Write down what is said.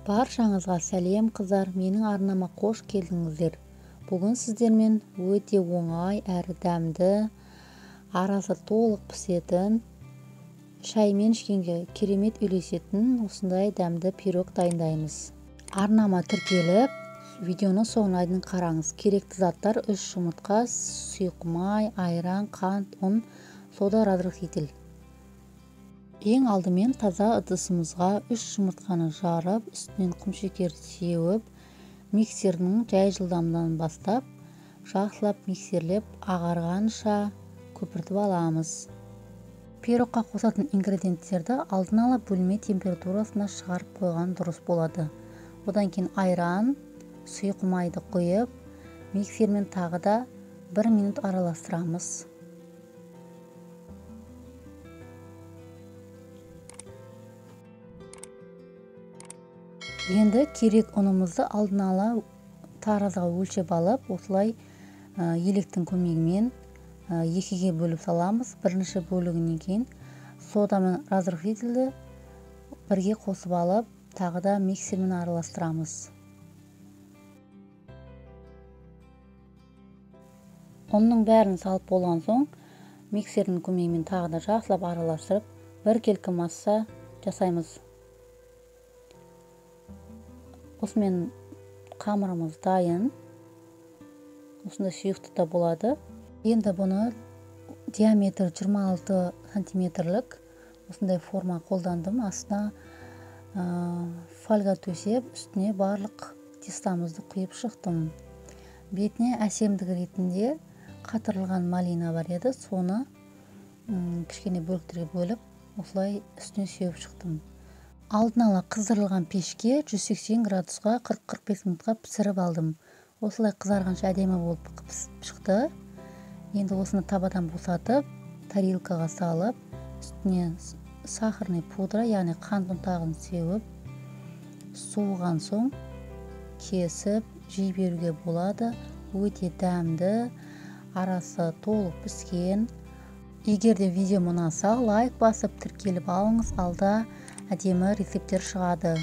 Баршаңызға сәлем қыздар, менің арнама қош келдіңіздер. Бүгін сіздермен өте оңай әрі дәмді, арасы толық пісетін, шаймен ішкенге керемет үйлесетін осындай дәмді пирог дайындаймыз. Арнама тіркеліп, видеоны соңына дейін қараңыз. Керекті заттар: 3 жұмыртқа, сұйық май, айран, қант, ұн, сода разрыхлитель. Ең алдымен таза ыдысымызға 3 жұмыртқаны жарып, үстінен құмшекер сеуіп, миксердің жай жылдамынан бастап, жақсылап миксерлеп, ағарғанша көпіртіп аламыз. Пирогқа қосатын ингредиенттерді алдын ала бөлме температурасына шығарып қойған дұрыс болады. Одан кейін айран, сұйық майды құйып, миксермен тағы да 1 минут араластырамыз. Енді керек ұнымызды алдын ала таразға өлшеп алып, осылай електің көмегімен екіге бөліп саламыз. Бірінші бөлігінен кейін сода мен разрыхлительді бірге қосып алып, тағы да миксермен араластырамыз. Ұнның бәрін салып болған соң, миксердің көмегімен тағы да жақсылап араластырып, біркелкі масса жасаймыз. Осымен қамырымыз дайын. Осындай сұйықтықта болады. Енді бұны диаметр 26 сантиметрлік осындай форма қолдандым. Астына фольга төсеп, үстіне барлық тестамызды құйып шықтым. Бетіне әсемдік ретінде қатырылған малина бар еді, соны кішкене бөліктерге бөліп, осылай үстіне сеуіп шықтым. Алдын ала қыздырылған пешке 180 градусқа 40-45 минутқа пісіріп алдым. Осылай қызарғанша әдемі болып пісіп шықты. Енді осыны табадан босатып, тарелкаға салып, үстіне сахарный пудра, яғни қант ұнтағын сеуіп, суыған соң кесіп жей беруге болады. Өте дәмді, арасы толық піскен. Егер де видео ұнаса, лайк басып тіркеліп алыңыз, алда әдемі рецепттер шығады.